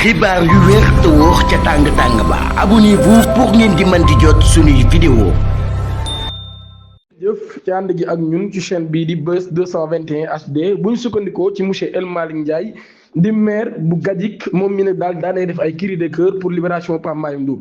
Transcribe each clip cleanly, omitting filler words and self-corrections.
xibaar yu wér te wóor ca tàng ba abonnez-vous pour ngeen di mën di jot suñuy vidéo. jëf ci ànd gi ak ñun ci chaîne bii di Buzz 221 HD bu ñu sukkandikoo ci monsieur El Malick Ndiaye di maire bu Gadjik moom mi ne daal daanay def ay cri de cœur pour libération Pape Malick Ndour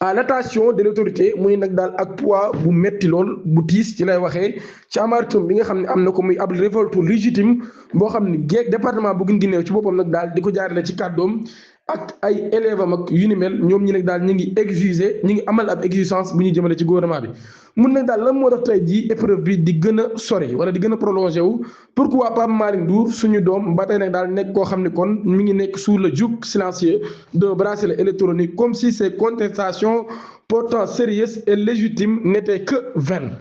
à l'attention de l'autorité muy nag daal ak poids bu metti lool bu tiis ci lay waxee ci amartum bi nga xam ne am na ko muy ab révolte légitime boo xam ne géeg département bu Guinguinéo ci boppam nag daal di ko jaarale ci kàddoom ak ay élèves am ak yu ni mel ñoom ñi nag daal ñu ngi exiger ñu ngi amal ab exigence bu ñuy jëmale ci gouvernement bi mun nag daal lan moo tax tey jii épreuve bi di gën a sori wala di gën a prolongé wu pourquoi Pape Malick Ndour suñu doom ba tey nag daal nekk koo xam ne kon mi ngi nekk sous le joug silencieux d'un bracelet électronique comme si ces contestations pourtant sérieuses et légitimes n'étaient que vaines.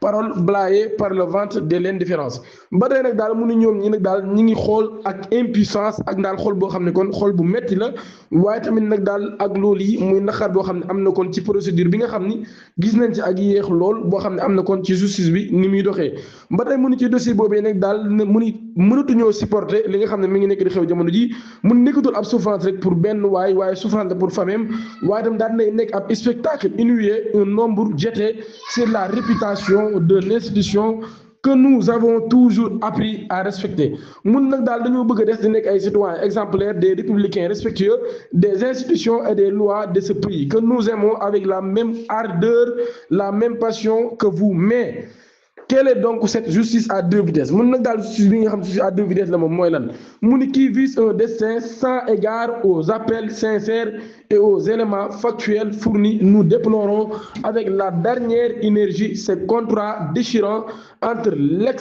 Parole blayée par le ventre de l'indifférence ba tey nag daal mu ni ñoom ñi nag daal ñi ngi xool ak impuissance ak daal xool boo xam ne kon xool bu metti la waaye tamit nag daal ak loolu yi muy naqar boo xam ne am na kon ci procédure bi nga xam ni gis nañ ci ak yéex lool boo xam ne am na kon ci justice bi ni muy doxee ba tey mu ni ci dossier boobee nag daal mu ni mënatuñoo supporter li nga xam ne mi ngi nekk di xew jamono ji mu nekkatul ab souffrance rek pour benn waaye souffrance pour famille waaye tam daal nay nekk ab spectacle inouïe un nombre jeté sur la réputation de l'institution que nous avons toujours appris à respecter mun nag daal dañoo bëgg a des di nekk ay citoyens exemplaires des républicains respectueux des institutions et des lois de ce pays que nous aimons avec la même ardeur la même passion que vous mais quelle est donc cette justice à deux vitesses mun nag daal justice bi nga xam justice à deux vitesses la moom mooy lan mu ni qui vise un destin sans égard aux appels sincères et aux éléments factuels fournis. Nous déplorons avec la dernière énergie ces contrats déchirants entre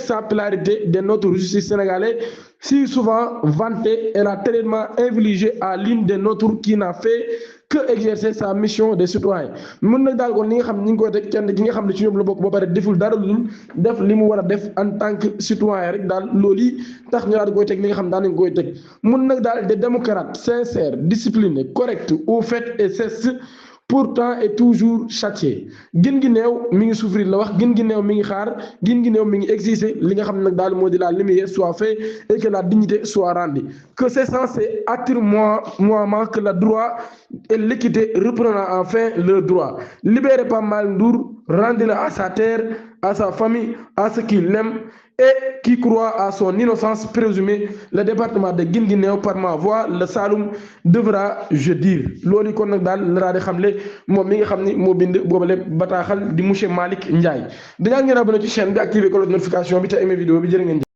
l'exemplarité de notre justice sénégalaise si souvent vantée et la tellement infligée à l'une de nôtres qui n'a fait que exercer sa mission de citoyen mun nag daal kon li nga xam ni ngi koy teg kenn ki nga xam ne ci ñoom la bokk ba pare deful dara lu dul def li mu war a def en tant que citoyen rek daal loolu yi tax ñu daal di koy teg li nga xam daan nañ koy teg mun nag daal des démocrates sincères disciplinés corrects au fait et cesse pourtant et toujours châtié Guinguinéo mi ngi souffrir la wax Guinguinéo mi ngi xaar Guinguinéo mi ngi exiger li nga xam ne nag daal moo di la lumière soit faite et que la dignité soit rendue que c'est censé attirer moi que le droit et l'équité reprenant enfin leur droit libérer Pape Malick Ndour rendez-le à sa terre à sa famille à ceux qui l'aiment et qui croient à son innocence présumée le département de Guinguinéo par ma voix le Saloum devra je dire loolu kon nag daal la di xamle moom mi nga xam ni moo bind boobale bataaxal di monsieur Malick Ndiaye dañaa ngeen abonné ci chaîne bi activer cloche de notification bi te aimé vidéo bi jërë ngeen